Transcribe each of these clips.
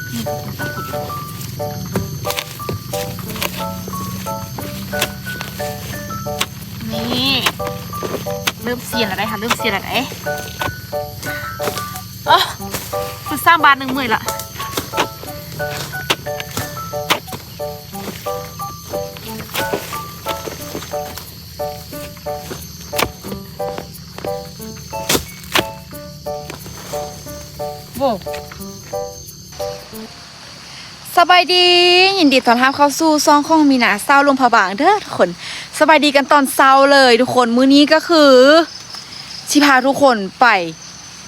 ນີ້ ເລີ່ມຊຽນແລ້ວໄດ໋ ເລີ່ມຊຽນແລ້ວໄດ໋. ໂອ້ ພຸ້ນ ສາມບາດໜຶ່ງເມື່ອຍລະ. ໂອ້ ສະບາຍດີ ຍິນດີຕ້ອນຮັບເຂົ້າສູ່ຊ່ອງຂອງມີນາ ຊາວຫຼວງພະບາງເດີທຸກຄົນ. ສະບາຍດີກັນຕອນເຊົ້າເລີຍທຸກຄົນ. ມື້ນີ້ກໍຄືຊິພາທຸກຄົນໄປ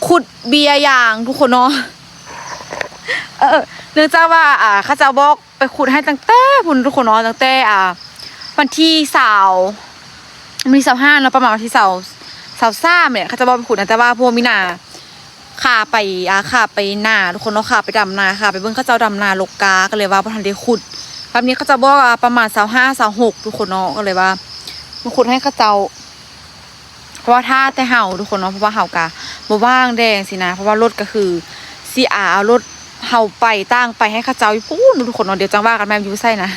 ຂຸດເບ້ຍຢາງທຸກຄົນເນາະ. ເອີ ເນື່ອງຈາກວ່າ ອ່າ ເຂົາເຈົ້າບອກ ໄປຂຸດໃຫ້ຕັ້ງແຕ່ພຸ້ນທຸກຄົນເນາະ ຕັ້ງແຕ່ ອ່າ ວັນທີຊາວ ວັນທີຊາວຫ້າເນາະ ປະມານວັນທີຊາວ ຊາວສາມນີ້ແຫຼະ ເຂົາເຈົ້າບອກໄປຂຸດນະ. ແຕ່ວ່າພວກມີນາຄາໄປ ອ່າ ຄາໄປນາທຸກຄົນເນາະ ຄາໄປດຳນາ ຄາໄປເບິ່ງເຂົາເຈົ້າດຳນາລົກກາ ກໍເລີຍວ່າບໍ່ທັນໄດ້ຂຸດ. ແບບນີ້ເຂົາເຈົ້າບອກວ່າປະມານຊາວຫ້າ ຊາວຫົກທຸກຄົນເນາະ ກໍເລີຍວ່າມາຂຸດໃຫ້ເຂົາເຈົ້າ. ເພາະວ່າຖ້າແຕ່ເຮົາທຸກຄົນເນາະ ເພາະວ່າເຮົາກະບໍ່ວ່າງແດ່ຊີ້ນະ ເພາະວ່າລົດກະຄືຊິອາເອົາລົດເຮົາໄປ ຕາງໄປໃຫ້ເຂົາເຈົ້າຢູ່ພຸ້ນທຸກຄົນເນາະ. ດຽວຈັ່ງວ່າກັນແມ່ນຢູ່ໃສນະ.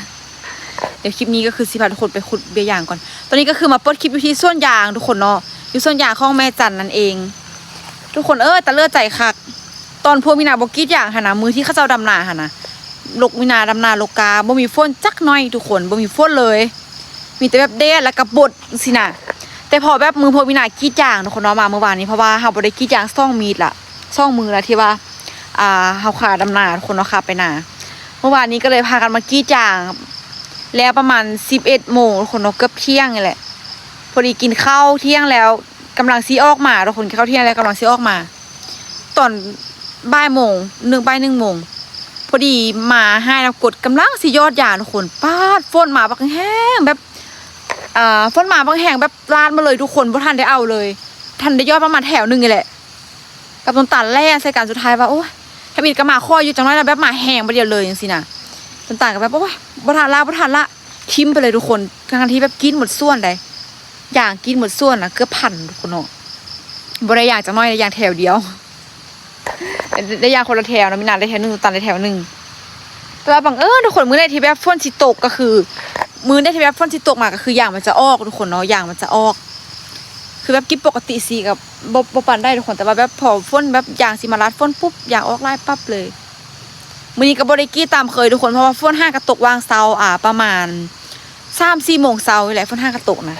ດຽວຄລິບນີ້ກໍຄືຊິພາທຸກຄົນໄປຂຸດເບ້ຍຢາງກ່ອນ. ຕອນນີ້ກໍຄືມາເປີດຄລິບຢູ່ທີ່ສວນຢາງທຸກຄົນເນາະ ຢູ່ສວນຢາງຂອງແມ່ຈັນນັ້ນເອງ. ທຸກຄົນເອີຍ ຕາເລີດໃຈຄັກ ຕອນພວກມີນາບໍ່ກຣີດຢາງຫັ້ນນະ ມື້ທີ່ເຂົາເຈົ້າດຳນາຫັ້ນນະ ລົກ ມີນາດຳນາລົກກາ ບໍ່ມີຝົນຈັກໜ້ອຍທຸກຄົນ ບໍ່ມີຝົນເລີຍ. ມີແຕ່ແບບແດດ ແລ້ວກໍບົດຊີ້ນະ. ແຕ່ພໍແບບມື້ພວກມີນາກຣີດຢາງທຸກຄົນເນາະ ມາມື້ວານນີ້ ເພາະວ່າເຮົາບໍ່ໄດ້ກຣີດຢາງສອງມີດລະ ສອງມື້ລະທີ່ວ່າ ອ່າ ເຮົາຄາດຳນາທຸກຄົນເນາະ ຄາໄປນາ. ມື້ວານນີ້ກໍເລີຍພາກັນມາກຣີດຢາງ ແລ້ວປະມານສິບເອັດໂມງທຸກຄົນເນາະ ເກືອບທ່ຽງນີ້ແຫຼະ. ພໍດີກິນເຂົ້າທ່ຽງແລ້ວ ກຳລັງຊິອອກມາທຸກຄົນ ກິນເຂົ້າທ່ຽງແລ້ວກຳລັງຊິອອກມາ ຕອນບ່າຍໂມງ ໜຶ່ງ ບ່າຍໜຶ່ງໂມງ ພໍດີມາຮ້າຍນ້ຳກົດ ກຳລັງຊິຢອດຢາງທຸກຄົນ ປາດ ຝົນມາບັກແຮງ ແບບ ອ່າ ຝົນມາບັກແຮງ ແບບລາດມາເລີຍທຸກຄົນ ບໍ່ທັນໄດ້ເອົາເລີຍ ທັນໄດ້ຢອດປະມານແຖວໜຶ່ງນີ້ແຫຼະ ກັບຕົ້ນຕານແລ່ນໃສ່ກັນ. ສຸດທ້າຍວ່າ ໂອ້ຍ ທຳອິດກໍມາຄ່ອຍຢູ່ ຈັກໜ້ອຍແລ້ວແບບມາແຮງບາດດຽວເລີຍຈັ່ງຊີ້ນະ. ຕົ້ນຕານກໍແບບ ໂອ້ຍ ບໍ່ທັນລະ ບໍ່ທັນລະ ຖິ້ມໄປເລີຍທຸກຄົນ ທັງທີ່ແບບກິນໝົດສວນໃດ໋ ຢາງກິນໝົດສວນນະ ເກືອບພັນທຸກຄົນເນາະ. ບໍ່ໄດ້ຢາງຈັກໜ້ອຍ ໄດ້ຢາງແຖວດຽວ ໄດ້ ໄດ້ຢາງຄົນລະແຖວເນາະ ມີນາໄດ້ແຖວໜຶ່ງ ຕານໄດ້ແຖວໜຶ່ງ. ແຕ່ວ່າບັງເອີນທຸກຄົນ ມື້ໃດທີ່ແບບຝົນຊິຕົກກໍຄື ມື້ໃດທີ່ແບບຝົນຊິຕົກມາກໍຄືຢາງມັນຈະອອກທຸກຄົນເນາະ ຢາງມັນຈະອອກ. ຄືແບບກິນປົກກະຕິຊິກໍບໍ່ ບໍ່ປານໃດທຸກຄົນ ແຕ່ວ່າແບບພໍຝົນແບບຢາງຊິມາລາດຝົນປຸບ ຢາງອອກຫຼາຍປັບເລີຍ. ມື້ນີ້ກໍບໍ່ໄດ້ກຣີດຕາມເຄີຍທຸກຄົນ ເພາະວ່າຝົນຫາກະຕົກຫວ່າງເຊົ້າ ອ່າ ປະມານ ສາມສີ່ໂມງເຊົ້ານີ້ແຫຼະ ຝົນຫາກະຕົກນະ.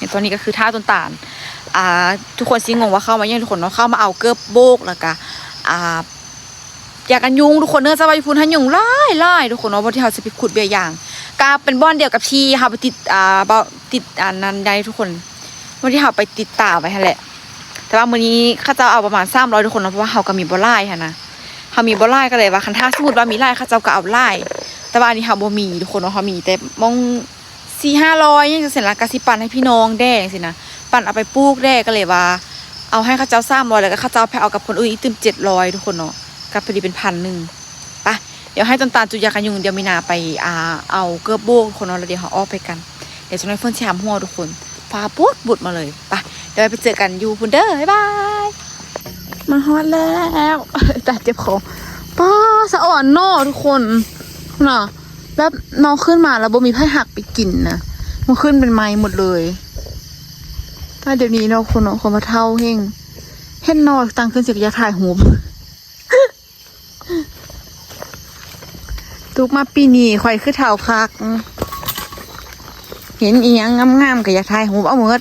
ນີ້ ຕອນນີ້ກໍຄືຖ້າຕົ້ນຕານ ອ່າ ທຸກຄົນຊິງົງວ່າເຂົ້າມາຫຍັງທຸກຄົນເນາະ ເຂົ້າມາເອົາເກີບໂບກ ແລ້ວກະ ອ່າ ຢາກັນຍຸງທຸກຄົນເດີ ເພາະວ່າຢູ່ພຸ້ນຫັ້ນຍຸງຫຼາຍໆ ທຸກຄົນເນາະ. ບ່ອນທີ່ເຮົາຊິໄປຂຸດເບ້ຍຢາງ ກະເປັນບ່ອນດຽວກັບທີ່ເຮົາໄປຕິດ ອ່າ ບ່ອນ ຕິດອັນນັ້ນໄດ້ທຸກຄົນ ບ່ອນທີ່ເຮົາໄປຕິດຕາໄວ້ຫັ້ນແຫຼະ. ແຕ່ວ່າມື້ນີ້ເຂົາເຈົ້າເອົາປະມານສາມຮ້ອຍທຸກຄົນເນາະ ເພາະວ່າເຮົາກໍມີບໍ່ຫຼາຍຫັ້ນນະ ເຮົາມີບໍ່ຫຼາຍກໍເລີຍວ່າ ຄັນຖ້າສົມມຸດວ່າມີຫຼາຍ ເຂົາເຈົ້າກໍເອົາຫຼາຍ. ແຕ່ວ່າອັນນີ້ເຮົາບໍ່ມີທຸກຄົນເນາະ ເຮົາມີແຕ່ມ່ອງສີ່ຫ້າຮ້ອຍຫຍັງຈັ່ງຊີ້ນະ ກະຊິປັນໃຫ້ພີ່ນ້ອງແດ່ຈັ່ງຊີ້ນະ ປັນເອົາໄປປູກແດ່ ກໍເລີຍວ່າເອົາໃຫ້ເຂົາເຈົ້າສາມຮ້ອຍ ແລ້ວກໍເຂົາເຈົ້າໄປເອົາກັບຄົນອື່ນອີກຕື່ມເຈັດຮ້ອຍທຸກຄົນເນາະ ກໍພໍດີເປັນພັນໜຶ່ງ. ໄປ ດຽວໃຫ້ຕົ້ນຕານຈູດຢາກັນຍຸງ ດຽວມີນາໄປ ອ່າ ເອົາເກີບໂບກທຸກຄົນເນາະ ແລ້ວດຽວເຮົາອອກໄປກັນ. ດຽວຈັກໜ້ອຍຝົນຊິຫາມຫົວທຸກຄົນ ຟ້າປົດບຸດມາເລີຍ. ໄປ ດຽວໄປເຈີກັນຢູ່ພຸ້ນເດີ ບາຍບາຍ. ມາຮອດແລ້ວ ຕາເຈັບຄໍ ປ້າ ສະອອນເນາະທຸກຄົນ ນະ ແບບເນາະ ຂຶ້ນມາແລ້ວບໍ່ມີໃຜຮັກໄປກິນນະ ມັນຂຶ້ນເປັນໄມ້ໝົດເລີຍ. ຕາ ດຽວນີ້ເນາະ ຄົນເນາະ ຄົນມາເຖົ້າແຮງ ເຫັນເນາະ ຕັ້ງຂຶ້ນຊິກໍຢາກຖ່າຍຮູບ. ຕຸກມາປີນີ້ຂ້ອຍຄືເຖົ້າຄັກ ເຫັນອີ່ຫຍັງງາມໆກໍຢາກຖ່າຍຮູບເອົາໝົດ.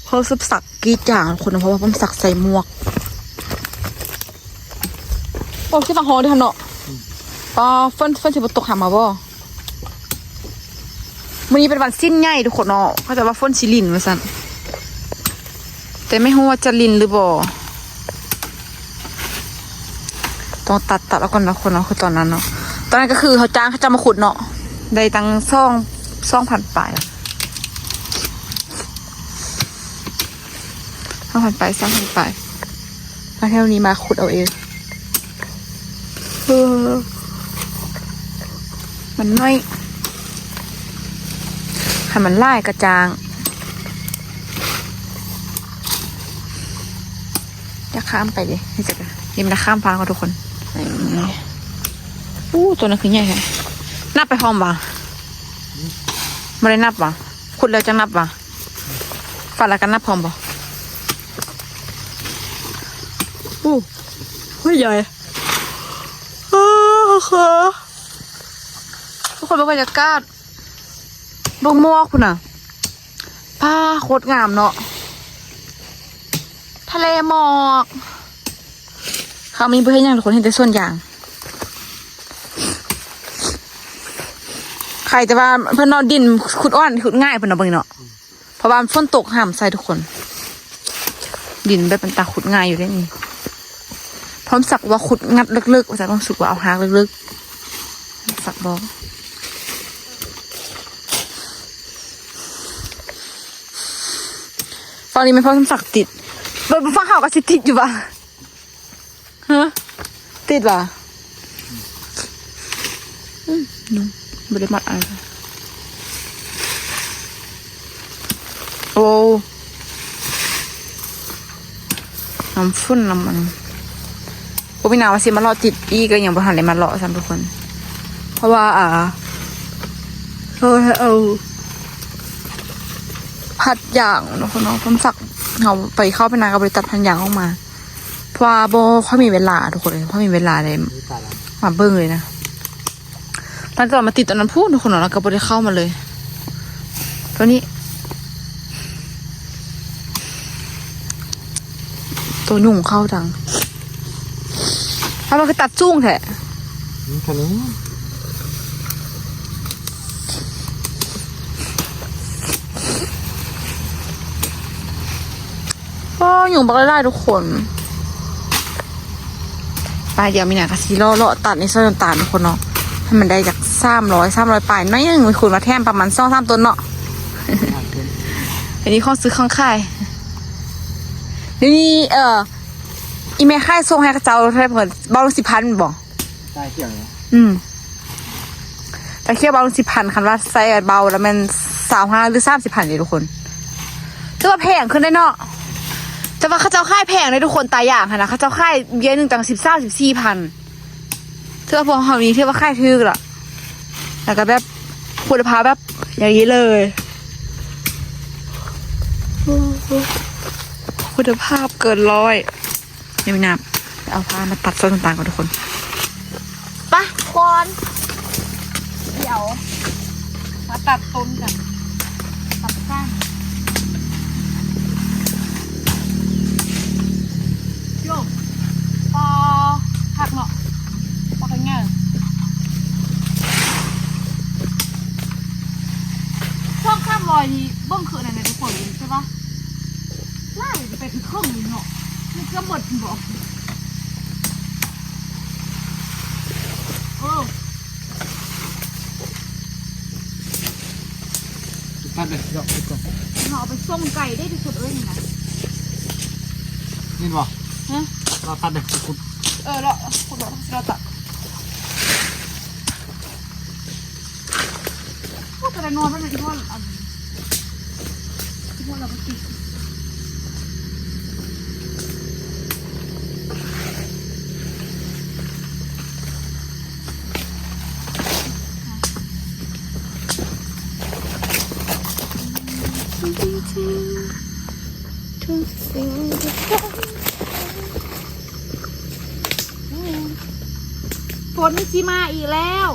ເຂົາຊຸບສັກກຣີດຢາງຄົນ ເພາະວ່າເພິ່ນສັກໃສ່ໝວກ. ໂອ້ ຊິມາຮອດເດ້ຫັ້ນເນາະ. ປ້າ ຝົນ ຝົນຊິບໍ່ຕົກຫາມາບໍ່? ມື້ນີ້ເປັນວັນສິນໃຫຍ່ທຸກຄົນເນາະ ເຂົາເຈົ້າວ່າຝົນຊິລິນວ່າຊັ້ນ ແຕ່ໄມ່ຮູ້ວ່າຈະລິນຫຼືບໍ່. ຕ້ອງຕັດ ຕັດເອົາກ່ອນເນາະ ຄົນເນາະ ຄືຕອນນັ້ນເນາະ ຕອນນັ້ນກໍຄືເຮົາຈ້າງເຂົາເຈົ້າມາຂຸດເນາະ ໄດ້ຕັ້ງສອງ ສອງພັນປາຍ ສອງພັນປາຍ ສາມພັນປາຍ ມາແຖວນີ້ມາຂຸດເອົາເອງ. ເອີ ມັນໜ້ອຍ ຄັນມັນຫຼາຍກະຈ້າງ ຈະຂ້າມໄປເດ້ ນີ້ຈະ ນີ້ມັນຂ້າມຟາງເຂົາທຸກຄົນ. ອູ້ ໂຕນັ້ນຄືໃຫຍ່ແທ້. ນັບໄປພ້ອມຫວາ? ບໍ່ໄດ້ນັບຫວາ? ຂຸດແລ້ວຈັ່ງນັບຫວາ? ຟັນແລ້ວກໍນັບພ້ອມບໍ່? ອູ້ ໂອ້ຍ ໃຫຍ່. ເອີ ທຸກຄົນ ເບິ່ງບັນຍາກາດ ເບິ່ງໝອກພຸ້ນນະ. ປ້າ ໂຄດງາມເນາະ ທະເລໝອກ. ເຂົາມີບໍ່ເຮັດຫຍັງທຸກຄົນ ເຮັດແຕ່ສວນຢາງ. ໃຄແຕ່ວ່າເພິ່ນເນາະ ດິນຂຸດອ່ອນ ຂຸດງ່າຍເພິ່ນເນາະ ເບິ່ງນີ້ເນາະ. ເພາະວ່າມັນຝົນຕົກຫ້າມໃສ່ທຸກຄົນ ດິນແບບມັນຕາຂຸດງ່າຍຢູ່ເດ້ນີ້. ພ້ອມສັກວ່າຂຸດງັດເລິກໆ ວ່າຊັ້ນ ຕ້ອງສຸກວ່າເອົາຮາກເລິກໆ ສັກບໍ່. ຝັ່ງນີ້ແມ່ນພໍ່ສົມສັກຕິດ ເບິ່ງຝັ່ງເຮົາກໍຊິຕິດຢູ່ຫວາ? ຮະ ຕິດຫວາ? ອືມ ໜຸ່ມ ບໍ່ໄດ້ມັດອັນນັ້ນ. ໂອ້ ນ້ຳຝຸ່ນ ນ້ຳອັນ ບໍ່ມີໜ້າວ່າຊິມາເລາະຕິດອີກ ກໍຍັງບໍ່ທັນໄດ້ມາເລາະຊ້ຳທຸກຄົນ ເພາະວ່າ ອ່າ ເຮົາ ເຮົາພັດຢາງເນາະ ເນາະ ເພິ່ນສັກ ເຮົາໄປ ເຂົ້າໄປນາກໍບໍ່ໄດ້ຕັດພັນຢາງອອກມາ ເພາະວ່າບໍ່ຄ່ອຍມີເວລາທຸກຄົນເອີຍ ບໍ່ຄ່ອຍມີເວລາໄດ້ມາເບິ່ງເລີຍນະ. ຫຼັງຈາກມາຕິດຕອນນັ້ນພຸ້ນທຸກຄົນເນາະ ແລ້ວກໍບໍ່ໄດ້ເຂົ້າມາເລີຍ. ຕົວນີ້ ຕົວຍຸງເຂົ້າຈັງ ເອົາ ມັນຄືຕັດສູງແທ້. ອືມ ເທົ່ານີ້ ໂອ້ ຍຸງບັກຫຼາຍໆ ທຸກຄົນ. ໄປ ດຽວມີນາກະຊິເລາະໆ ຕັດໃນສວນນ້ຳຕານທຸກຄົນເນາະ ໃຫ້ມັນໄດ້ຈັກສາມຮ້ອຍ ສາມຮ້ອຍປາຍໜ້ອຍໜຶ່ງ ມີຄູນມາແຖມປະມານສອງສາມຕົ້ນເນາະ. ອັນນີ້ຂອງຊື້ຂອງຂາຍ ດຽວນີ້ ເອີ ອີ່ແມ່ຂາຍສົ່ງໃຫ້ເຂົາເຈົ້າເທົ່າໃດ ເພິ່ນເວົ້າສິບພັນແມ່ນບໍ່? ຕາຂຽວເນາະ ອືມ ຕາຂຽວເບົາໜຶ່ງສິບພັນ ຄັນວ່າໃສ່ເບົາແລ້ວແມ່ນຊາວຫ້າ ຫຼື ສາມສິບພັນເດ້ທຸກຄົນ ຖືວ່າແພງຂຶ້ນເດ້ເນາະ. ແຕ່ວ່າເຂົາເຈົ້າຂາຍແພງເດ້ທຸກຄົນ ຕາຢາງຫັ້ນນະ ເຂົາເຈົ້າຂາຍເບັຍໜຶ່ງຕັ້ງສິບສາມ ສິບສີ່ພັນ ຖືວ່າພວກເຮົານີ້ຖືວ່າຂາຍຖືກລະ ແລ້ວກໍແບບຄຸນນະພາບແບບຢ່າງດີເລີຍ ຄຸນນະພາບເກີນຮ້ອຍ. ຍັງມີນ້ຳ ໄປເອົາຜ້າມາຕັດສວນຕ່າງໆ ກ່ອນທຸກຄົນ ປະ ກ່ອນ ດຽວມາຕັດຕົ້ນກັນ ຕັດກ້ານ ໂຢ ພໍຄັກເນາະ ພໍຄັກງາມ ສອງສາມຮ້ອຍນີ້ ເບິ່ງຄືອັນນັ້ນເດ້ທຸກຄົນ ເຫັນໃຊ່ປະ? ຫຼາຍ ໄປເຖິງເຄິ່ງນີ້ເນາະ ມັນເກືອບໝົດບໍ່? ເອີ ຕັດເລີຍ ດອກ ເອົາໄປສົ່ງໄກເດ້ທຸກຄົນເອີຍ ນີ້ນະ ເຫັນບໍ່? ຮະ? ເຮົາຕັດເລີຍ ຂຸດ ເອີ ເລາະ ຂຸດ ເລາະ ເລາະຕັດ. ໂອ້ ແຕ່ລະນອນມັນນະ ອີ່ພໍ່ ອັນ ອີ່ພໍ່ລາວກໍກິນ ທຸກສິ່ງທີ່ ຝົນຊິມາອີກແລ້ວ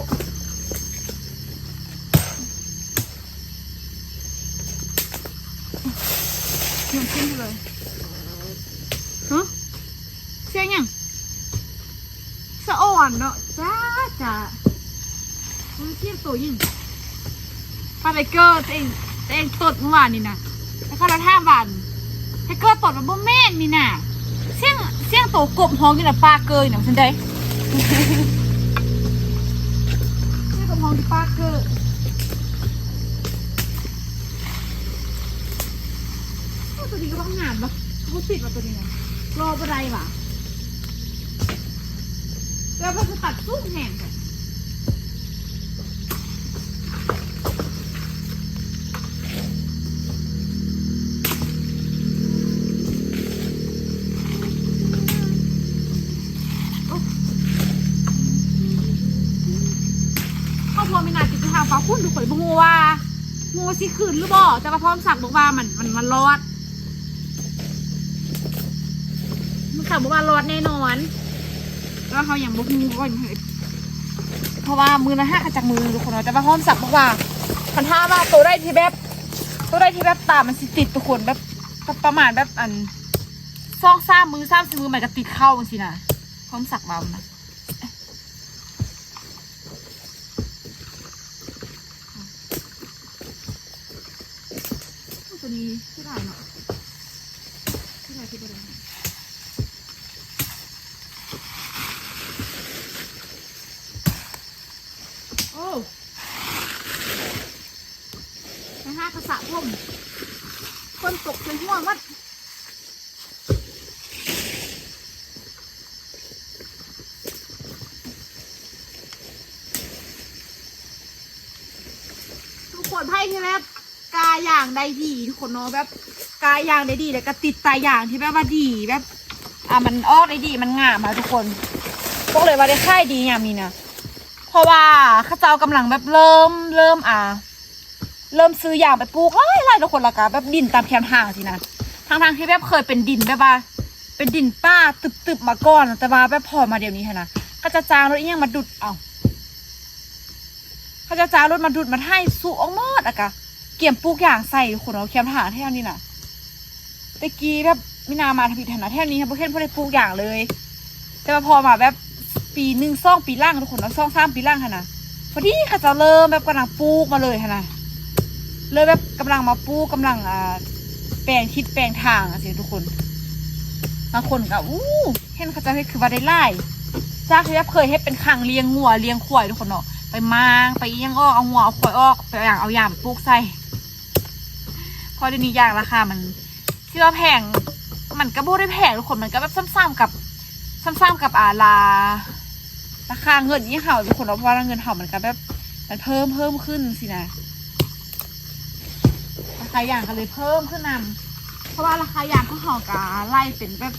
ຍອມກິນເລີຍ ຮະ ສຽງຫຍັງ? ສະອອນເນາະ ຈ້າ ຈ້າ ມັນສຽງໂຕຫຍັງ? ປາໄທເກີ ຕົວເອງ ຕົວເອງຕົດມື້ວານນີ້ນະ ແລ້ວເຂົາລະຖາມວ່າ ໄທເກີຕົດ ມັນບໍ່ແມ່ນນີ້ນະ ສຽງ ສຽງໂຕກົບຮ້ອງຢູ່ນະ ປາເກີນີ້ນະ ວ່າຊັ້ນໃດ ສຽງກົບຮ້ອງຢູ່ປາເກີ. ໂອ້ ຕົວນີ້ກໍບັກງາມເນາະ ບໍ່ຕິດວ່າຕົວນີ້ນະ ລໍບໍ່ໄດ້ຫວາ ແລ້ວເພິ່ນກໍຕັດສູງແຮງແທ້. ເ ຊິຂຶ້ນຫຼືບໍ່ ແຕ່ວ່າພໍ່ສົມສັກບອກວ່າມັນ ມັນ ມັນລອດ ພໍ່ສົມສັກບອກວ່າລອດແນ່ນອນ ແຕ່ວ່າເຮົາຍັງບໍ່ຮູ້ກ່ອນ ເພາະວ່າມື້ນະຫາກະຈັກມື້ທຸກຄົນເນາະ ແຕ່ວ່າພໍ່ສົມສັກບອກວ່າ ຄັນຖ້າວ່າໂຕໃດທີ່ແບບ ໂຕໃດທີ່ແບບຕາມັນຊິຕິດທຸກຄົນ ແບບປະມານແບບອັນ ສອງສາມມື້ ສາມສີ່ມື້ ມັນກະຕິດເຂົ້າຈັ່ງຊີ້ນະ ພໍ່ສົມສັກເວົ້ານະ. ໂອ້ ໂຕນີ້ເສຍດາຍເນາະ ເສຍດາຍທີ່ບໍ່ໄດ້ ໂອ້ ໄປຫາກະສະຜົມ ຝົນຕົກໃສ່ຫົວໝົດ. ທຸກຄົນ ໃຜທີ່ແບບກາຢາງໄດ້ດີທຸກຄົນເນາະ ແບບກາຢາງໄດ້ດີ ແລ້ວກະຕິດຕາຢາງທີ່ແບບວ່າດີ ແບບ ອ່າ ມັນອອກໄດ້ດີ ມັນງາມອະທຸກຄົນ ບອກເລີຍວ່າໄດ້ຂາຍດີຍາມນີ້ນະ ເພາະວ່າເຂົາເຈົ້າກຳລັງແບບເລີ່ມ ເລີ່ມ ອ່າ ເລີ່ມຊື້ຢາງໄປປູກຫຼາຍໆ ທຸກຄົນ ແລ້ວກະແບບດິນຕາມແຄມທາງຊີ້ນະ ທັງໆ ທີ່ແບບເຄີຍເປັນດິນແບບວ່າ ເປັນດິນປ່າຕຶບໆ ມາກ່ອນ ແຕ່ວ່າແບບພໍມາດຽວນີ້ຫັ້ນນະ ເຂົາເຈົ້າຈ້າງລົດອີ່ຫຍັງມາດຸດເອົາ ເຂົາເຈົ້າຈ້າງລົດມາດຸດມາໄຖສຸອອກໝົດ ແລ້ວກະກຽມປູກຢາງໃສ່ ທຸກຄົນເນາະ ແຄມທາງແຖວນີ້ນະ. ແຕ່ກີ້ແບບມີນາມາທຳອິດຫັ້ນນະ ແຖວນີ້ບໍ່ເຫັນຜູ້ໃດປູກຢາງເລີຍ ແຕ່ວ່າພໍມາແບບປີໜຶ່ງສອງປີຫຼັງ ທຸກຄົນເນາະ ສອງສາມປີຫຼັງຫັ້ນນະ ພໍດີເຂົາເຈົ້າເລີ່ມແບບກຳລັງປູກມາເລີຍຫັ້ນນະ ເລີ່ມແບບກຳລັງມາປູກ ກຳລັງ ອ່າ ແປງທິດແປງທາງຈັ່ງຊີ້ທຸກຄົນ. ບາງຄົນກະ ອູ້ ເຫັນເຂົາເຈົ້າເຮັດຄືວ່າໄດ້ຫຼາຍ ຈາກທີ່ແບບເຄີຍເຮັດເປັນຄັງລ້ຽງງົວລ້ຽງຄວາຍ ທຸກຄົນເນາະ ໄປມ້າງ ໄປອີ່ຫຍັງອອກ ເອົາງົວເອົາຄວາຍອອກ ໄປເອົາຢາງໄປປູກໃສ່ ເພາະດຽວນີ້ຢາງລາຄາມັນ ທີ່ວ່າແພງ ມັນກະບໍ່ໄດ້ແພງທຸກຄົນ ມັນກະແບບສ່ຳໆ ກັບ ສ່ຳໆ ກັບ ອ່າ ລາ ລາຄາເງິນອີ່ຫຍັງເຮົາທຸກຄົນເນາະ ເພາະວ່າເງິນເຮົາມັນກະແບບ ມັນເພີ່ມ ເພີ່ມຂຶ້ນຊີ້ນະ ລາຄາຢາງກະເລີຍເພີ່ມຂຶ້ນນຳ ເພາະວ່າລາຄາຢາງຂອງເຮົາກະໄລ່ເປັນແບບ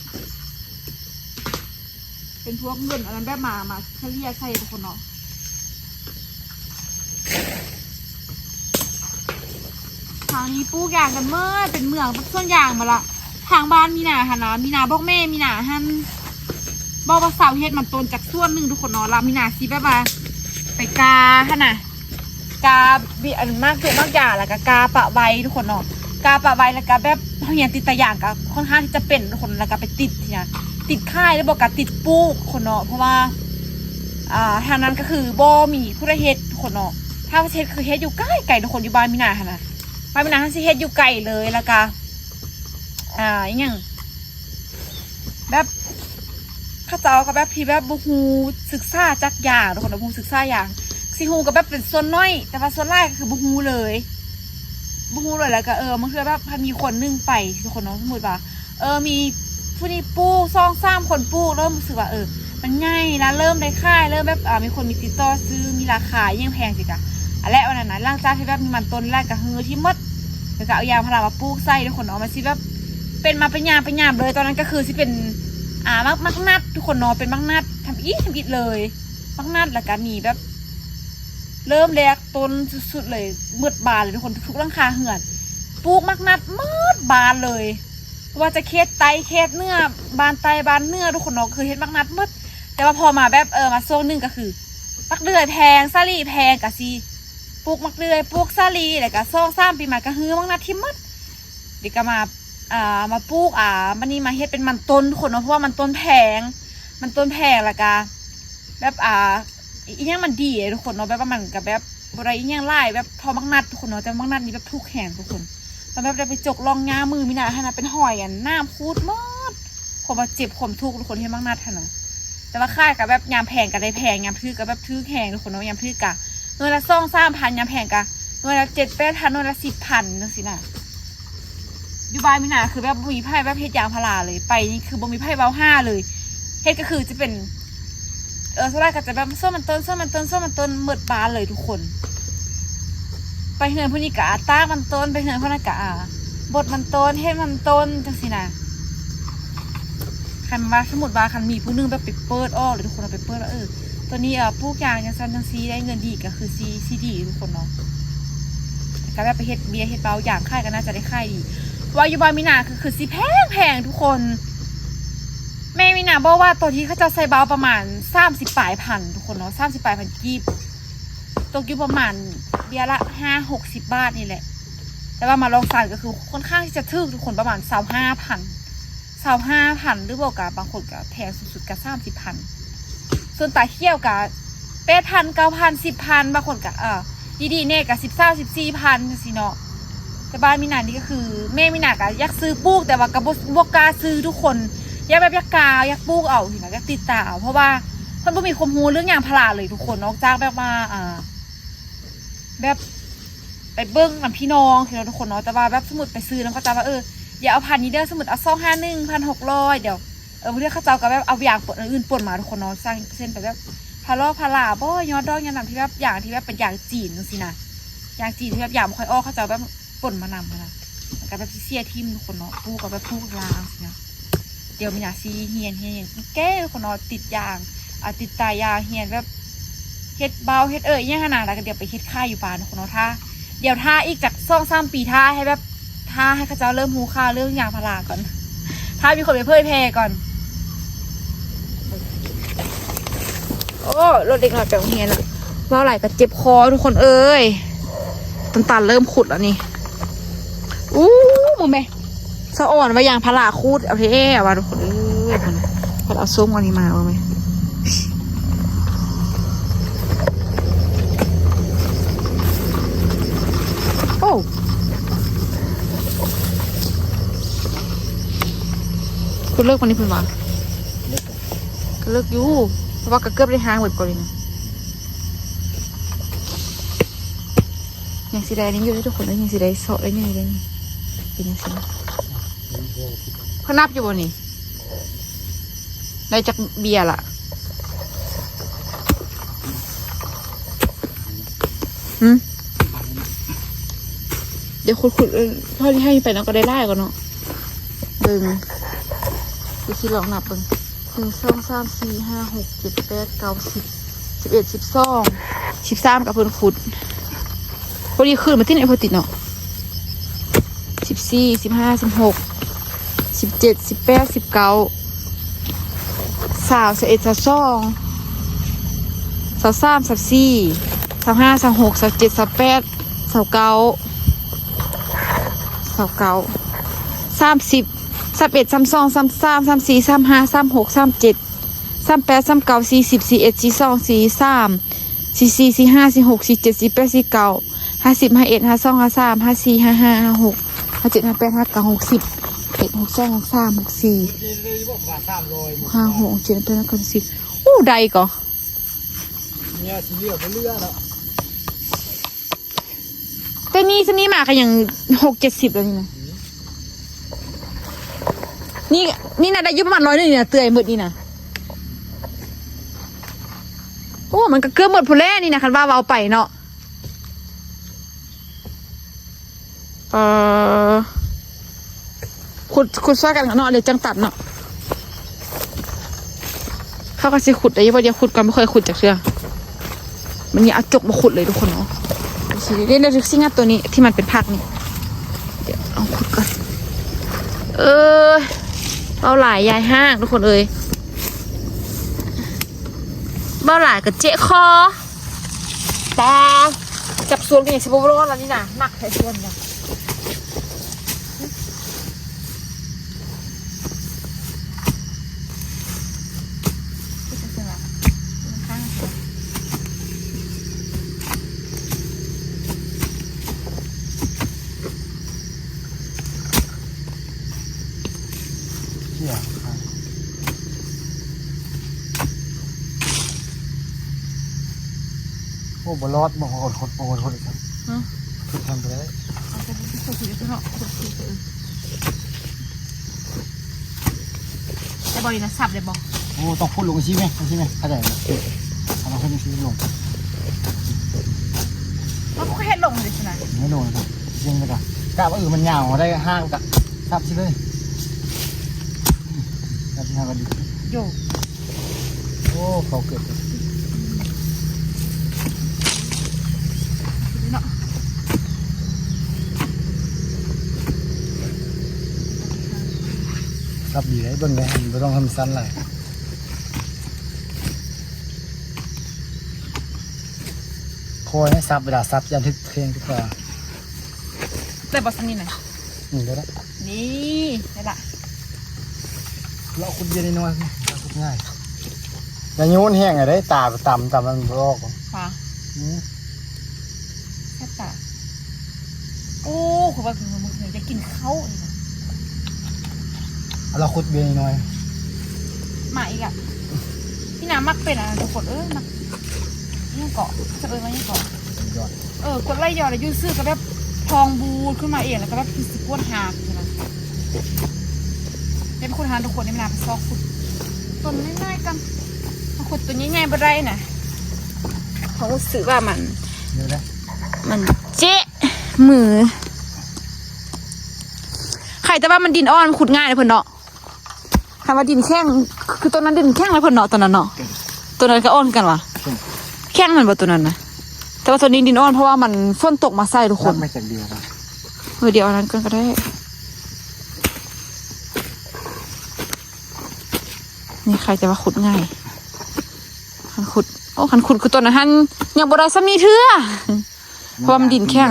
ເປັນພວກເງິນອັນນັ້ນແບບມາ ມາສະເລ່ຍໃສ່ທຸກຄົນເນາະ. ທາງນີ້ປູກຢາງກັນໝົດ ເປັນເມືອງ ເປັນສວນຢາງໝົດລະ ທາງບ້ານມີນາຫັ້ນນະ ມີນາບອກແມ່ມີນາຫັ້ນ ບອກວ່າຊາວເຮັດມັນຕົ້ນຈັກສວນໜຶ່ງທຸກຄົນເນາະ ລະມີນາຊິແບບວ່າ ໄປກາຫັ້ນນະ ກາ ອັນ ໝາກຢູກໝາກຢາ ແລ້ວກະກາປະໄວ້ທຸກຄົນເນາະ ກາປະໄວ້ ແລ້ວກະແບບເຮົາຮຽນຕິດຕາຢາງກະຄ່ອນຂ້າງທີ່ຈະເປັນທຸກຄົນ ແລ້ວກະໄປຕິດຫັ້ນນະ ຕິດຂາຍ ແລ້ວບໍ່ກະຕິດປູກທຸກຄົນເນາະ ເພາະວ່າ ອ່າ ທາງນັ້ນກະຄືບໍ່ມີຜູ້ໃດເຮັດທຸກຄົນເນາະ ຖ້າວ່າຊິເຮັດຄືເຮັດຢູ່ໄກໆ ທຸກຄົນ ຢູ່ບ້ານມີນາຫັ້ນນະ ບ້ານມີນາຫັ້ນຊິເຮັດຢູ່ໄກເລີຍ ແລ້ວກະ ອ່າ ອີ່ຫຍັງ ແບບ ເຂົາເຈົ້າກະແບບທີ່ແບບບໍ່ຮູ້ສຶກສາຈັກຢາງທຸກຄົນ ບໍ່ຮູ້ສຶກສາຢາງ ຊິຮູ້ກະແບບເປັນສ່ວນໜ້ອຍ ແຕ່ວ່າສ່ວນຫຼາຍກະຄືບໍ່ຮູ້ເລີຍ ບໍ່ຮູ້ເລີຍ ແລ້ວກະ ເອີ ບາງເທື່ອແບບຖ້າມີຄົນໜຶ່ງໄປທຸກຄົນເນາະ ສົມມຸດວ່າ ເອີ ມີຜູ້ນີ້ປູກ ສອງສາມຄົນປູກ ເລີ່ມຮູ້ສຶກວ່າ ເອີ ມັນໃຫຍ່ລະ ເລີ່ມໄດ້ຂາຍ ເລີ່ມແບບ ອ່າ ມີຄົນມີຕິດຕໍ່ຊື້ ມີລາຄາອີ່ຫຍັງແພງຊີ້ກະ ອັນແລະ ອັນນັ້ນນະ ຫຼັງຈາກທີ່ແບບມີມັນຕົ້ນແລ້ວກະຮືຖິ້ມໝົດ ແລ້ວກະເອົາຢາງພາລາມາປູກໃສ່ທຸກຄົນເນາະ ມັນຊິແບບ ເປັນມາເປັນຍາມເປັນຍາມເລີຍ ຕອນນັ້ນກະຄືຊິເປັນ ອ່າ ໝາກ ໝາກນັດທຸກຄົນເນາະ ເປັນໝາກນັດທຳອິດທຳອິດເລີຍ ໝາກນັດ ແລ້ວກະມີແບບ ເລີ່ມແລກຕົ້ນສຸດໆ ເລີຍ ໝົດບ້ານເລີຍທຸກຄົນ ທຸກໆ ຫຼັງຄາເຮືອນ ປູກໝາກນັດໝົດບ້ານເລີຍ ບໍ່ວ່າຈະເຂດໃຕ້ເຂດເໜືອ ບ້ານໃຕ້ບ້ານເໜືອທຸກຄົນເນາະ ຄືເຮັດໝາກນັດໝົດ ແຕ່ວ່າພໍມາແບບ ເອີ ມາຊ່ວງໜຶ່ງກະຄື ໝາກເດືອຍແພງ ສາລີແພງ ກະຊິປູກໝາກເດືອຍ ປູກສາລີ ແລ້ວກະສອງສາມປີມາກະຮືໝາກນັດຖິ້ມໝົດ ດຽວກະມາ ອ່າ ມາປູກ ອ່າ ບາດນີ້ມາເຮັດເປັນມັນຕົ້ນທຸກຄົນເນາະ ເພາະວ່າມັນຕົ້ນແພງ ມັນຕົ້ນແພງ ແລ້ວກະແບບ ອ່າ ອີ່ຫຍັງມັນດີເດທຸກຄົນເນາະ ແບບວ່າມັນກະແບບບໍ່ໄດ້ອີ່ຫຍັງຫຼາຍ ແບບພໍໝາກນັດທຸກຄົນເນາະ ແຕ່ໝາກນັດນີ້ແບບທຸກແຮງທຸກຄົນ ຕອນແບບໄດ້ໄປຈົກລ່ອງຫຍ້າມືມີນາຫັ້ນນະ ເປັນຮອຍອັນນ້ຳຂູດໝົດ ຄວາມວ່າເຈັບຄວາມທຸກທຸກຄົນ ເຮັດໝາກນັດຫັ້ນນະ ແຕ່ວ່າຂາຍກະແບບຍາມແພງກະໄດ້ແພງ ຍາມຖືກກະແບບຖືກແຮງທຸກຄົນເນາະ ຍາມຖືກກະໜ່ວຍລະສອງສາມພັນ ຍາມແພງກະໜ່ວຍລະເຈັດແປດພັນ ໜ່ວຍລະສິບພັນ ຈັ່ງຊີ້ນະ. ຢູ່ບ້ານມີນາຄືແບບບໍ່ມີໃຜແບບເຮັດຢາງພາລາເລີຍ ໄປນີ້ຄືບໍ່ມີໃຜເວົ້າຫາເລີຍ ເຮັດກະຄືຈະເປັນ ເອີ ສ່ວນຫຼາຍກະຈະແບບສວນມັນຕົ້ນ ສວນມັນຕົ້ນ ສວນມັນຕົ້ນ ໝົດບ້ານເລີຍທຸກຄົນ ໄປເຮືອນຜູ້ນີ້ກະຕາກມັນຕົ້ນ ໄປເຮືອນຜູ້ນັ້ນກະ ອ່າ ບົດມັນຕົ້ນ ເຮັດມັນຕົ້ນ ຈັ່ງຊີ້ນະ. ຄັນວ່າສົມມຸດວ່າຄັນມີຜູ້ໜຶ່ງແບບໄປເປີດອອກເລີຍທຸກຄົນ ເອົາໄປເປີດວ່າ ເອີ ໂຕນີ້ ເອີ ປູກຢາງຈັ່ງຊັ້ນຈັ່ງຊີ້ ໄດ້ເງິນດີກະຄືຊິ ຊິດີທຸກຄົນເນາະ. ກໍແບບໄປເຮັດເບຍເຮັດເບົາຢາງຂາຍກໍໜ້າຈະໄດ້ຂາຍດີ ເພາະວ່າຢູ່ບ້ານມີນາຄື ຄືຊິແພງໆ ທຸກຄົນ. ແມ່ມີນາບອກວ່າຕອນທີ່ເຂົາເຈົ້າໃສ່ເບົາປະມານສາມສິບປາຍພັນ ທຸກຄົນເນາະ ສາມສິບປາຍພັນກີບ ຕົກຢູ່ປະມານເບຍລະຫ້າຫົກສິບບາດນີ້ແຫຼະ. ແຕ່ວ່າມາລອງຊານກໍຄືຄ່ອນຂ້າງທີ່ຈະຖືກ ທຸກຄົນ ປະມານຊາວຫ້າພັນ ຊາວຫ້າພັນ ຫຼືບໍ່ກໍບາງຄົນກໍແພງສຸດໆກໍສາມສິບພັນ ສ່ວນຕາຂຽວກໍແປດພັນ ເກົ້າພັນ ສິບພັນ ບາງຄົນກໍ ເອີ ດີໆແດ່ກໍສິບສາມ ສິບສີ່ພັນ ຈັ່ງຊີ້ເນາະ. ແຕ່ບ້ານມີນານີ້ກໍຄື ແມ່ມີນາກໍຢາກຊື້ປູກ ແຕ່ວ່າກໍບໍ່ ບໍ່ກ້າຊື້ ທຸກຄົນ ຢາກແບບ ຢາກກ້າ ຢາກປູກເອົາຊີ້ນະ ຢາກຕິດຕາເອົາ ເພາະວ່າເພິ່ນບໍ່ມີຄວາມຮູ້ເລື່ອງຢາງພາລາເລີຍ ທຸກຄົນ ນອກຈາກແບບວ່າ ອ່າ ແບບໄປເບິ່ງນຳພີ່ນ້ອງຊີ້ນະ ທຸກຄົນເນາະ. ແຕ່ວ່າແບບສົມມຸດໄປຊື້ນຳເຂົາເຈົ້າວ່າ ເອີ ຢ່າເອົາພັນນີ້ເດີ ສົມມຸດເອົາສອງຫ້າໜຶ່ງ ພັນຫົກຮ້ອຍ ດຽວ ເອີ ບາງເທື່ອເຂົາເຈົ້າກໍແບບເອົາຢາງປົນ ອັນອື່ນປົນມາ ທຸກຄົນເນາະ ເຊັ່ນ ເຊັ່ນໄປແບບ ພາລໍພາລາບໍ ຍອດດອກຍານຳ ທີ່ແບບຢາງທີ່ແບບເປັນຢາງຈີນຈັ່ງຊີ້ນະ ຢາງຈີນທີ່ແບບຢາງບໍ່ຄ່ອຍອອກ ເຂົາເຈົ້າແບບປົນມານຳຫັ້ນນະ ແລ້ວກໍແບບຊິເສຍຖິ້ມ ທຸກຄົນເນາະ ປູກກໍແບບປູກລ້າງຊີ້ນະ. ດຽວມີນາຊິຮຽນ ຮຽນແກ້ ທຸກຄົນເນາະ ຕິດຢາງ ອ່າ ຕິດຕາຢາງ ຮຽນແບບເຮັດເບົາ ເຮັດເອີ່ຫຍັງຫັ້ນນະ ແລ້ວກໍດຽວໄປເຮັດຂາຍຢູ່ບ້ານ ທຸກຄົນເນາະ. ຖ້າ ດຽວຖ້າອີກຈັກສອງສາມປີ ຖ້າໃຫ້ແບບ ຖ້າໃຫ້ເຂົາເຈົ້າເລີ່ມຮູ້ຂ່າວເລື່ອງຢາງພາລາກ່ອນ ຖ້າມີຄົນໄປເຜີຍແຜ່ກ່ອນ. ໂອ້ ລົດເດັກນ້ອຍໄປໂຮງຮຽນລະ ເວົ້າຫຼາຍກໍເຈັບຄໍ ທຸກຄົນເອີຍ ນ້ຳຕາເລີ່ມຂຸດແລ້ວນີ້. ອູ້ ມຶງແມ ສະອອນວ່າຢາງພາລາຂູດເອົາແທ້ວ່າ ທຸກຄົນເອີຍ ເພິ່ນ ເພິ່ນເອົາສົ້ມອັນນີ້ມາເບິ່ງແມ. ໂອ້ ເພິ່ນເລີກປານນີ້ເພິ່ນວ່າ ກໍເລິກຢູ່ ເພາະວ່າກໍເກືອບໄດ້ຫ້າງເບິດກ່ອນນີ້ນະ. ຍັງຊິໄດ້ອັນນີ້ຢູ່ເດ້ທຸກຄົນເອີຍ ຍັງຊິໄດ້ເຊາະໄດ້ຫຍັງຢູ່ເດ້ນີ້ ເປັນຈັ່ງຊີ້. ເຂົານັບຢູ່ບໍ່ນີ້ ໄດ້ຈັກເບຍລະ? ຫື ດຽວຂຸດໆ ເອີ ພໍທີ່ໃຫ້ໄປເນາະ ກໍໄດ້ຫຼາຍກວ່າເນາະ. ເບິ່ງ ດຽວຊິລອງນັບເບິ່ງ ໜຶ່ງ ສອງ ສາມ ສີ່ ຫ້າ ຫົກ ເຈັດ ແປດ ເກົ້າ ສິບ ສິບເອັດ ສິບສອງ ສິບສາມ ກໍເພິ່ນຂຸດ ພໍດີຄືນມາຕິດນີ້ ພໍຕິດເນາະ. ສິບສີ່ ສິບຫ້າ ສິບຫົກ ສິບເຈັດ ສິບແປດ ສິບເກົ້າ ຊາວ ຊາວເອັດ ຊາວສອງ ຊາວສາມ ຊາວສີ່ ຊາວຫ້າ ຊາວຫົກ ຊາວເຈັດ ຊາວແປດ ຊາວເກົ້າ ຊາວເກົ້າ ສາມສິບ ສາມເອັດ ສາມສອງ ສາມສາມ ສາມສີ່ ສາມຫ້າ ສາມຫົກ ສາມເຈັດ ສາມແປດ ສາມເກົ້າ ສີ່ສິບ ສີ່ເອັດ ສີ່ສອງ ສີ່ສາມ ສີ່ສີ່ ສີ່ຫ້າ ສີ່ຫົກ ສີ່ເຈັດ ສີ່ແປດ ສີ່ເກົ້າ ຫ້າສິບ ຫ້າເອັດ ຫ້າສອງ ຫ້າສາມ ຫ້າສີ່ ຫ້າຫ້າ ຫ້າຫົກ ຫ້າເຈັດ ຫ້າແປດ ຫ້າເກົ້າ ຫົກສິບ ເອັດ ຫົກສອງ ຫົກສາມ ຫົກສີ່ ຫົກຫ້າ ຫົກເຈັດ ແປດ ເກົ້າ ສິບ. ໂອ້ ໄດ້ກໍ ເນຍ ຊິເຫຼືອບໍ່ເຫຼືອເນາະ. ແຕ່ນີ້ຊຳນີ້ມາກໍຍັງຫົກເຈັດສິບແລ້ວນີ້ນະ. ນີ້ ນີ້ນະ ໄດ້ຢູ່ປະມານຮ້ອຍໜຶ່ງນີ້ນະ ເລື່ອຍໝົດນີ້ນະ. ໂອ້ ມັນກໍເກືອບໝົດພຸ້ນແຫຼະນີ້ນະ ຄັນວ່າເວົ້າໄປເນາະ. ເອີ ຂຸດ ຂຸດຊ່ອຍກັນເນາະ ດຽວຈັ່ງຕັດເນາະ. ເຂົາກໍຊິຂຸດໄດ້ຢູ່ບໍ່? ດຽວຂຸດກ່ອນ ບໍ່ເຄີຍຂຸດຈັກເທື່ອ. ມັນຍັງເອົາຈົກມາຂຸດເລີຍທຸກຄົນເນາະ. ດຽວຊິ ດຽວຊິງັດຕົວນີ້ທີ່ມັນເປັນຜັກນີ້ ດຽວລອງຂຸດກ່ອນ. ເອີຍ ເວົ້າຫຼາຍຢາຍຫ້າງທຸກຄົນເອີຍ ເວົ້າຫຼາຍກໍເຈັບຄໍ. ປາ ຈັບສ່ວນກໍຍັງຊິບໍ່ລອດແລ້ວນີ້ນະ ໜັກແທ້ສ່ວນນະ. ໂອ້ ບໍ່ລອດ ບໍ່ຮອດ ບໍ່ຮອດ ບໍ່ຮອດ ຫື ຂຶ້ນທາງໄປໄດ້. ເອົາໄປທີ່ສຸດເນາະ ສຸດໆ ເອີ ໄດ້ບໍ່ນີ້ນະ ສັບໄດ້ບໍ່? ໂອ້ ຕ້ອງຂຸດລົງຊີ້ແມ ຊີ້ແມ ເຂົ້າໃຈແລ້ວ ເອົາລົງຊີ້ລົງ ມັນກໍເຮັດລົງເດ້ຊັ້ນນະ ເຮັດລົງເລີຍ ເຮັດລົງເລີຍ ກະວ່າ ເອີ ມັນຍາວ ເຮົາໄດ້ຫ້າງກະສັບຊີ້ເລີຍ ກະຊິຫາກັນດີ ໂຢ ໂອ້ ເຂົາເກີດ ເນາະ ສັບດີເດ້ ເບິ່ງແດ່ ບໍ່ຕ້ອງໃຫ້ມັນສັ່ນຫຼາຍ. ຄ່ອຍໃຫ້ສັບ ເວລາສັບຢ່າຖືກແຂ້ງຖືກຂາ. ໄດ້ບໍ່ສ່ຳນີ້ນະ? ນີ້ໄດ້ລະ ນີ້ໄດ້ລະ. ລາວຂຸດເບຍນ້ອຍໆ ຂຸດງ່າຍ. ຢ່າໂຍນແຮງເດ້ ຕາຕຳ ຕຳມັນບໍ່ອອກ. ຫວາ ອືມ ແຊບຕາ. ໂອ້ ຂ້ອຍວ່າຄືມື້ນີ້ຢາກກິນເຂົ້ານີ້ນະ. ເອົາລາວຂຸດເບຍນ້ອຍ. ມາອີກລະ. ມີນາມັກເປັນອັນນັ້ນທຸກຄົນເອີຍ ມັກ ຫຍັງເກາະ ເຂົາເອີ້ນວ່າຫຍັງເກາະ ເອີ ກົດໄຫຼຍ້ອນ ຢູ່ຊື່ກໍແບບທ້ອງບູດຂຶ້ນມາເອງ ແລ້ວກໍແບບຄືຊິປວດຫາກຊີ້ນະ. ເປັນຂຸດຫັ້ນທຸກຄົນ ນີ້ມີນາໄປຊອກຂຸດຕົ້ນນ້ອຍໆກ່ອນ ມາຂຸດຕົ້ນໃຫຍ່ໆບໍ່ໄດ້ນະ ເພາະຮູ້ສຶກວ່າມັນ ມັນເຈະມື. ໃຄແຕ່ວ່າມັນດິນອ່ອນ ມັນຂຸດງ່າຍເດ້ເພິ່ນເນາະ. ຄັນວ່າດິນແຂງ ຄືຕົ້ນນັ້ນດິນແຂງເລີຍເພິ່ນເນາະ ຕົ້ນນັ້ນເນາະ. ອືມ ຕົ້ນນັ້ນກໍອ່ອນຄືກັນຫວາ? ອືມ ແຂງແມ່ນບໍ່ຕົ້ນນັ້ນນະ? ແຕ່ວ່າຕົ້ນນີ້ດິນອ່ອນ ເພາະວ່າມັນຝົນຕົກມາໃສ່ທຸກຄົນ. ເອີ ດຽວອັນນັ້ນກ່ອນກໍໄດ້. ນີ້ໃຄຈະວ່າຂຸດງ່າຍ ຄັນຂຸດ ໂອ້ ຄັນຂຸດຄືຕົ້ນນັ້ນຫັ້ນ ຍັງບໍ່ໄດ້ສ່ຳນີ້ເທື່ອ ເພາະວ່າມັນດິນແຂງ.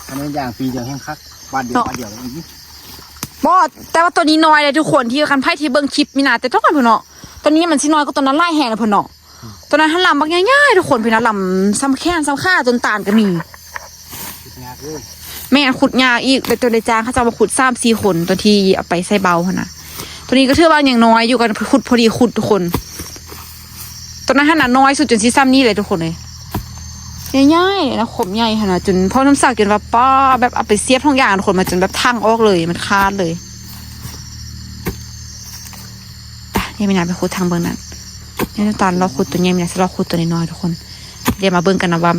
ອັນນີ້ຢ່າງປີດຽວແຮງຄັກ ບາດດຽວ ເນາະ ບາດດຽວ. ບໍ່ ແຕ່ວ່າໂຕນີ້ນ້ອຍເດ້ທຸກຄົນ ທີ່ຄັນໃຜທີ່ເບິ່ງຄລິບມີນາແຕ່ຕົ້ນພຸ້ນເນາະ ໂຕນີ້ມັນຊິນ້ອຍກວ່າໂຕນັ້ນຫຼາຍແຮງເດ້ເພິ່ນເນາະ. ອືມ ໂຕນັ້ນຫັ້ນລຳບັກໃຫຍ່ໆທຸກຄົນ ເພິ່ນລຳສ່ຳແຂນສ່ຳຂາຕົ້ນຕານກໍມີ. ຂຸດຍາກເລີຍ ແມ່ນ ຂຸດຍາກອີກ ແຕ່ໂຕໄດ້ຈ້າງເຂົາເຈົ້າມາຂຸດສາມສີ່ຄົນ ຕອນທີ່ເອົາໄປໃສ່ເບົາຫັ້ນນະ. ໂຕນີ້ກໍຖືວ່າຍັງນ້ອຍຢູ່ ກໍຂຸດພໍດີຂຸດທຸກຄົນ. ຕອນນັ້ນຫັ້ນນະ ນ້ອຍສຸດຈົນຊິສ່ຳນີ້ເລີຍທຸກຄົນເອີຍ ໃຫຍ່ໆນະ ຂົມໃຫຍ່ຫັ້ນນະ ຈົນພໍ່ນ້ຳສັກຈົນວ່າ ປ້າ ແບບເອົາໄປສຽບທຸກຢ່າງທຸກຄົນ ມາຈົນແບບທັງອອກເລີຍ ມັນຂາດເລີຍ. ໄປ ດຽວມີນາໄປຂຸດທາງເບື້ອງນັ້ນ ນີ້ຕານລອກຂຸດໂຕໃຫຍ່ ມີນາຊິລອກຂຸດໂຕນ້ອຍໆທຸກຄົນ. ດຽວມາເບິ່ງກັນນະວ່າ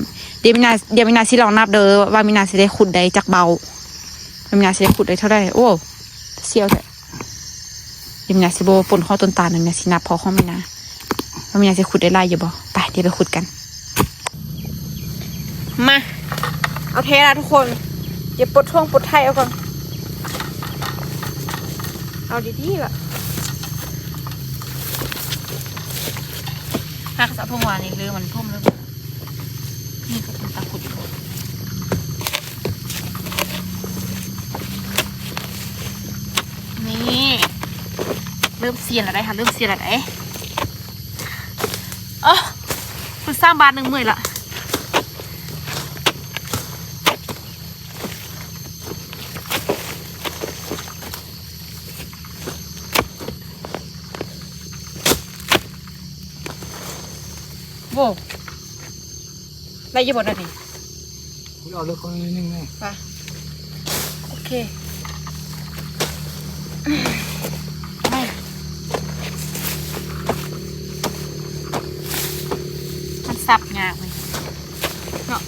ດຽວມີນາ ດຽວມີນາຊິລອງນັບເດີ ວ່າມີນາຊິໄດ້ຂຸດໄດ້ຈັກເບົາ ວ່າມີນາຊິໄດ້ຂຸດໄດ້ເທົ່າໃດ. ໂອ້ ສ່ຽວແທ້. ດຽວມີນາຊິບໍ່ປົນຮອດຕົ້ນຕານ ມີນາຊິນັບພໍຂອງມີນາ ວ່າມີນາຊິຂຸດໄດ້ຫຼາຍຢູ່ບໍ່. ໄປ ດຽວໄປຂຸດກັນ. ມາ ເອົາແທ້ລະທຸກຄົນ ດຽວປົດຖົງປົດໄຖເອົາກ່ອນ ເອົາດີໆລະ. ຮັກສະຜົງຫວານນີ້ ຫຼືມັນຖົມເລີຍ ນີ້ກໍເປັນຕາຂຸດຢູ່. ນີ້ ເລີ່ມຊຽນແລ້ວໄດ໋ ເຮົາເລີ່ມຊຽນແລ້ວໄດ໋. ໂອ້ ຝຶກສ້າງບາດໜຶ່ງເມື່ອຍລະ. ໂວ້ ໄດ້ຢູ່ບໍ່ນະນີ້? ຄຸຍເອົາເລິກກວ່າໜ້ອຍໜຶ່ງແມ່. ໄປ ໂອເຄ ມັນສັບຍາກເວີຍເນາະ.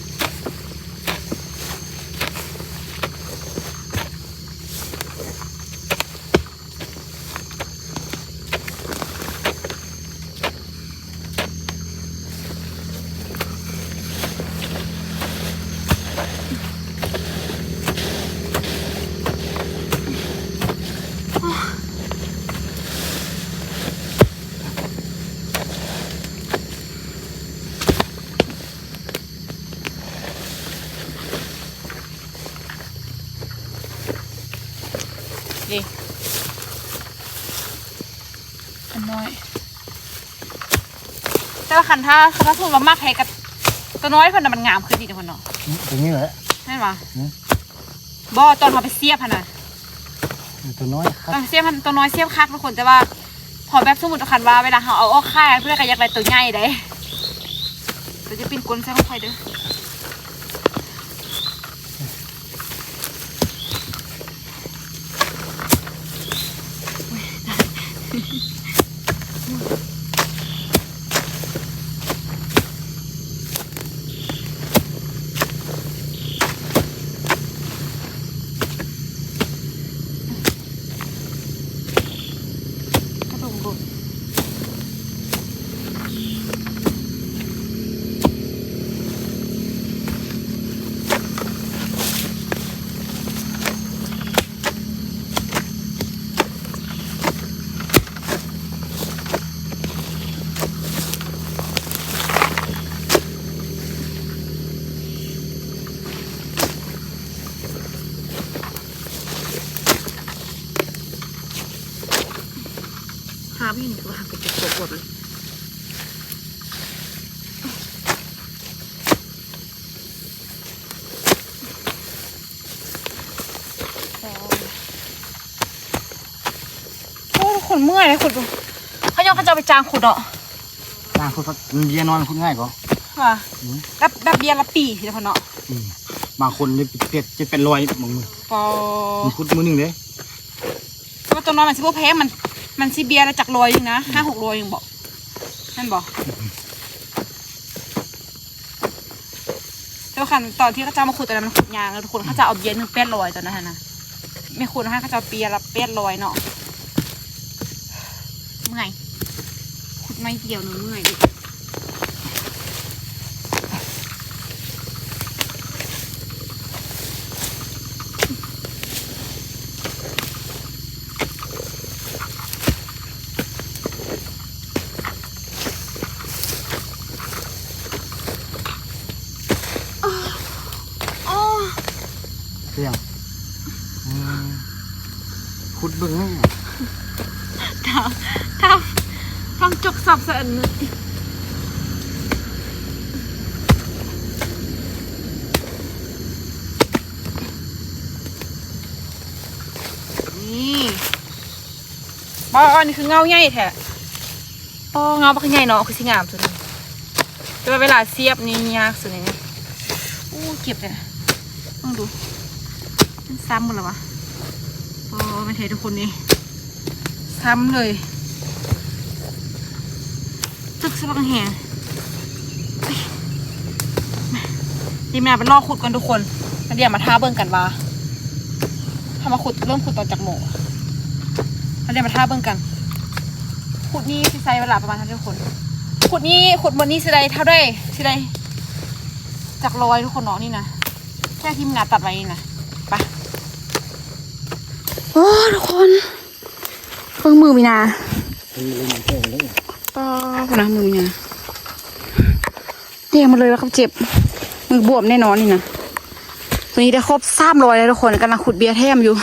ນີ້ ອັນນ້ອຍ ແຕ່ວ່າຄັນຖ້າ ຄັນຖ້າສົມມຸດວ່າມັກແທ້ກໍ ຕົວນ້ອຍເພິ່ນນະມັນງາມຄືດີເດ້ເພິ່ນເນາະ. ອືມ ຕົວນີ້ແຫຼະ ແມ່ນຫວາ? ອືມ ບໍ່ ຕອນເຮົາໄປສຽບຫັ້ນນະ ຕົວນ້ອຍຄັກ ຕອນສຽບຫັ້ນ ຕົວນ້ອຍສຽບຄັກທຸກຄົນ ແຕ່ວ່າພໍແບບສົມມຸດຄັນວ່າເວລາເຮົາເອົາອອກຂາຍ ຜູ້ໃດກໍຢາກໄດ້ຕົວໃຫຍ່ເດ້. ເຮົາຈະປິ່ນກົ້ນໃສ່ຂອງຂ້ອຍເດີ. ເອົາໄປນີ້ ຄືວ່າຫາກໄປເກັບກວດໆ ໂອ້ ຄົນເມື່ອຍເດ້ ຂຸດ ເຂົາເຈົ້າ ເຂົາເຈົ້າໄປຈ້າງຂຸດເນາະ ຈ້າງຂຸດ ມັນເບຍນ້ອຍ ມັນຂຸດງ່າຍກວ່າ ວ່າ ອືມ ແບບ ແບບເບຍລະປີເດ້ເພິ່ນເນາະ ອືມ ບາງຄົນໄດ້ເຈັດ ເຈັດແປດຮ້ອຍບາງມື້ ອໍ ມັນຂຸດມື້ໜຶ່ງເດ້ ແຕ່ວ່າຕົວນ້ອຍມັນຊິບໍ່ແພງ ມັນ ມັນຊິເບຍລະຈັກຮ້ອຍໜຶ່ງນະ ຫ້າຫົກຮ້ອຍໜຶ່ງບໍ ແມ່ນບໍ? ແຕ່ວ່າຄັນຕອນທີ່ເຂົາເຈົ້າມາຂຸດຕອນນັ້ນ ມັນຂຸດຍາກເນາະທຸກຄົນ ເຂົາເຈົ້າເອົາເບຍໜຶ່ງແປດຮ້ອຍຕອນນັ້ນຫັ້ນນະ ແມ່ຂຸດໃຫ້ເຂົາເຈົ້າເບຍລະແປດຮ້ອຍເນາະ ເມື່ອຍ ຂຸດໜ້ອຍດຽວໜຶ່ງເມື່ອຍ. ເປັນຫຍັງ? ອືມ ຂຸດເບິ່ງແນ່ ຖ້າ ຖ້າ ຖ້າຈົກສັບໃສ່ອັນນີ້ ນີ້ ປ້າ ອັນນີ້ຄືເຫງົາໃຫຍ່ແທ້ ປ້າ ເຫງົາບັກໃຫຍ່ເນາະ ຄືຊິງາມສຸດນີ້ ແຕ່ວ່າເວລາສຽບນີ້ຍາກສຸດນີ້ ໂອ້ ເຈັບແທ້ ເບິ່ງດູ ມັນຊ້ຳໝົດແລ້ວວະ ໂອ້ ແມ່ນແທ້ທຸກຄົນນີ້ ຊ້ຳເລີຍ ຕຶກສະບັກແຮງ ດຽວມາໄປລໍຂຸດກ່ອນທຸກຄົນ ແລ້ວດຽວມາຖ້າເບິ່ງກັນວ່າ ເຮົາມາຂຸດ ເລີ່ມຂຸດຕອນຈັກໂມງ ແລ້ວດຽວມາຖ້າເບິ່ງກັນ ຂຸດນີ້ຊິໃຊ້ເວລາປະມານເທົ່າໃດທຸກຄົນ ຂຸດນີ້ ຂຸດໝົດນີ້ຊິໄດ້ເທົ່າໃດ ຊິໄດ້ຈັກຮ້ອຍທຸກຄົນເນາະ ນີ້ນະ ແຄ່ທີມງານຕັດໄວ້ນີ້ນະ ໄປ ໂອ້ ທຸກຄົນ ເບິ່ງມືມີນາ ມັນເປັນແຂງເດ້ ປ້າ ພຸ້ນນະ ມືມີນາ ແດງໝົດເລີຍວ່າເຂົາເຈັບ ມືບວມແນ່ນອນນີ້ນະ ຕົວນີ້ໄດ້ຄົບສາມຮ້ອຍແລ້ວທຸກຄົນ ກຳລັງຂຸດເບຍແຖມຢູ່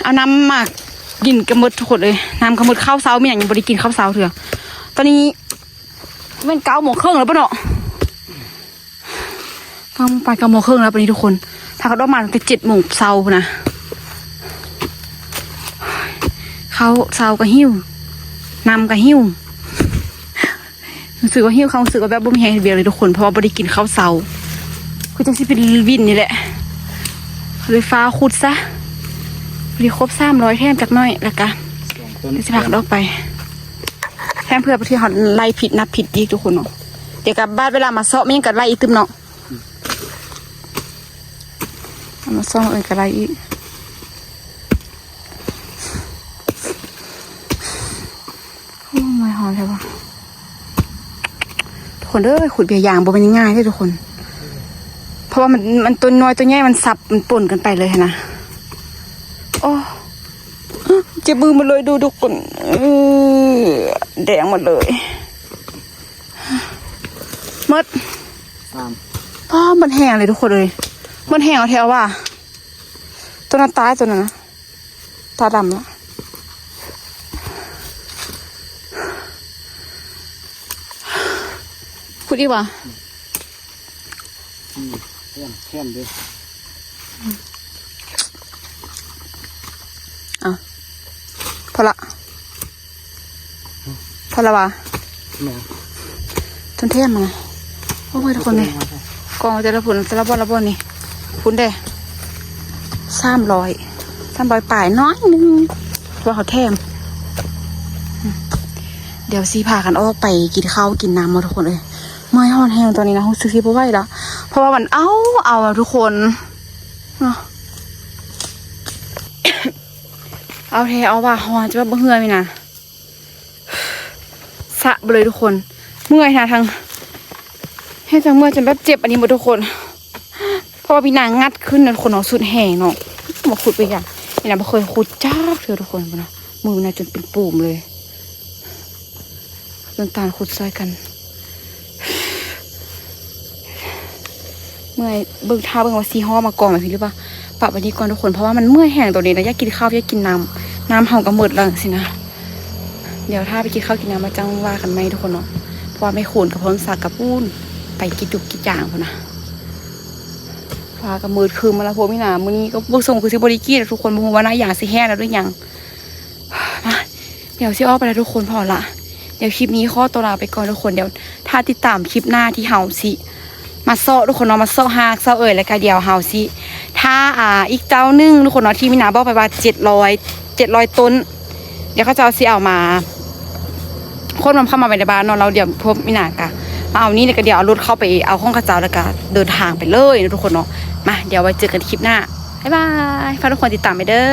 ເອົານ້ຳມາກິນກະໝົດທຸກຄົນເອີຍ ນ້ຳກະໝົດ ເຂົ້າເຊົ້າມີຫຍັງ ຍັງບໍ່ໄດ້ກິນເຂົ້າເຊົ້າເທື່ອ ຕອນນີ້ແມ່ນເກົ້າໂມງເຄິ່ງແລ້ວບໍ່ເນາະ? ເກົ້າໂມງປາຍ ເກົ້າໂມງເຄິ່ງແລ້ວປານນີ້ທຸກຄົນ ພາກັນອອກມາຕັ້ງແຕ່ເຈັດໂມງເຊົ້າພຸ້ນນະ ເຂົ້າເຊົ້າກໍຫິວ ນ້ຳກໍຫິວ ຮູ້ສຶກວ່າຫິວເຂົ້າ ຮູ້ສຶກວ່າແບບບໍ່ມີແຮງເຮັດວຽກເລີຍທຸກຄົນ ເພາະວ່າບໍ່ໄດ້ກິນເຂົ້າເຊົ້າ ຄືຈັ່ງຊິເປັນວິນນີ້ແຫຼະ ເລີຍຟ້າວຂຸດຊະ ພໍດີຄົບສາມຮ້ອຍ ແຖມຈັກໜ້ອຍ ແລ້ວກະ ດຽວຊິພາກັນອອກໄປ ແຖມເພື່ອທີ່ເຮົາໄລ່ຜິດນັບຜິດອີກທຸກຄົນເນາະ ດຽວກັບບາດເວລາມາເຊາະແມ່ນຫຍັງກໍໄລ່ອີກຕື່ມເນາະ ເອົາມາຊ່ອງເອີ່ນກໍໄດ້ອີກ ໂອ້ຍ ເມື່ອຍ ຮ້ອນແທ້ວະ ທຸກຄົນເອີຍ ຂຸດເບຍຢາງບໍ່ແມ່ນງ່າຍເດ້ທຸກຄົນ ເພາະວ່າມັນ ມັນຕົວນ້ອຍຕົວໃຫຍ່ ມັນສັບ ມັນປົນກັນໄປເລີຍຫັ້ນນະ ໂອ້ ເຈັບມືໝົດເລີຍ ດູທຸກຄົນ ເອີ ແດງໝົດເລີຍ ໝົດ ສາມ ປ້າ ໝົດແຮງເລີຍທຸກຄົນເອີຍ ໝົດແຮງເອົາແທ້ວ່າ ຕົວນັ້ນຕາຍ ຕົວນັ້ນນະ ຕາດຳລະ ພຸດອີກຫວາ? ອືມ ແຂນ ແຂນເດ້ ເອົາ ພໍລະ ພໍລະຫວາ? ແມ່ນ ຈົນແຖມມານະ ໂອ້ຍ ທຸກຄົນເອີຍ ກອງແຕ່ລະພຸ້ນ ແຕ່ລະບ່ອນລະບ່ອນນີ້ ພຸ້ນເດ້ ສາມຮ້ອຍ ສາມຮ້ອຍປາຍໜ້ອຍໜຶ່ງ ເພາະວ່າເຂົາແຖມ ດຽວຊິພາກັນອອກໄປກິນເຂົ້າກິນນ້ຳເນາະທຸກຄົນເອີຍ ເມື່ອຍ ຮ້ອນແຮງຕອນນີ້ນະ ຮູ້ສຶກຊິບໍ່ໄຫວລະ ເພາະວ່າມັນເອົາ ເອົາທຸກຄົນເນາະ ເອົາແທ້ເອົາວ່າ ຮ້ອນຈະແບບບໍ່ເຫື່ອຍມີນະ ສະໄປເລີຍທຸກຄົນ ເມື່ອຍນະ ທັງ ເຮັດຈັ່ງເມື່ອຍຈົນແບບເຈັບອັນນີ້ໝົດທຸກຄົນ ເພາະວ່າມີນາງັດຂຶ້ນນະທຸກຄົນເນາະ ສຸດແຮງເນາະ ມາຂຸດໄປຢ່າງນີ້ນະ ບໍ່ເຄີຍຂຸດຈັກເທື່ອທຸກຄົນພຸ້ນນະ ມືນະຈົນເປັນປູມເລີຍ ນ້ຳຕານຂຸດຊ່ອຍກັນ ເມື່ອຍ ເບິ່ງ ຖ້າເບິ່ງວ່າຊິຫໍ່ມາກອງໄວ້ພີ້ຫຼືບໍ່ ປະໄວ້ນີ້ກ່ອນທຸກຄົນ ເພາະວ່າມັນເມື່ອຍແຮງຕອນນີ້ນະ ຢາກກິນເຂົ້າ ຢາກກິນນ້ຳ ນ້ຳເຮົາກໍໝົດແລ້ວຊີ້ນະ ດຽວຖ້າໄປກິນເຂົ້າກິນນ້ຳແລ້ວຈັ່ງວ່າກັນໃໝ່ທຸກຄົນເນາະ ເພາະວ່າແມ່ໂຂນກັບພໍ່ສົມສັກກັບປູ້ນໄປກິດຈຸກກິດຈາງພຸ້ນນະ. ຟ້າກໍມືດຄຶ້ມມາແລ້ວ ພວກມີນາ ມື້ນີ້ກໍເບິ່ງຊົງຄືຊິບໍ່ໄດ້ກິນແລ້ວທຸກຄົນ ບໍ່ຮູ້ວ່ານ້ຳຢາຊິແຫ້ງແລ້ວຫຼືຫຍັງ. ມາ ດຽວຊິອອກໄປແລ້ວທຸກຄົນ ພໍລະ ດຽວຄລິບນີ້ຂໍຕົວລາໄປກ່ອນທຸກຄົນ ດຽວຖ້າຕິດຕາມຄລິບໜ້າທີ່ເຮົາຊິມາເຊາະທຸກຄົນເນາະ ມາເຊາະຮາກເຊາະເອີ່ຍ ແລ້ວກະດຽວເຮົາຊິຖ້າ ອ່າ ອີກເຈົ້າໜຶ່ງທຸກຄົນເນາະ ທີ່ມີນາບອກໄປວ່າເຈັດຮ້ອຍ ເຈັດຮ້ອຍຕົ້ນ ດຽວເຂົາເຈົ້າຊິເອົາມາ ຄົນມັນເຂົ້າມາໄວ້ໃນບ້ານເນາະ ແລ້ວດຽວພວກມີນາກະມາເອົານີ້ ແລ້ວກະດຽວເອົາລົດເຂົ້າໄປເອົາຂອງເຂົາເຈົ້າ ແລ້ວກະເດີນທາງໄປເລີຍເນາະທຸກຄົນເນາະ. ມາ ດຽວໄວ້ເຈີກັນຄລິບໜ້າ ບາຍບາຍ ຝາກທຸກຄົນຕິດຕາມໄປເດີ.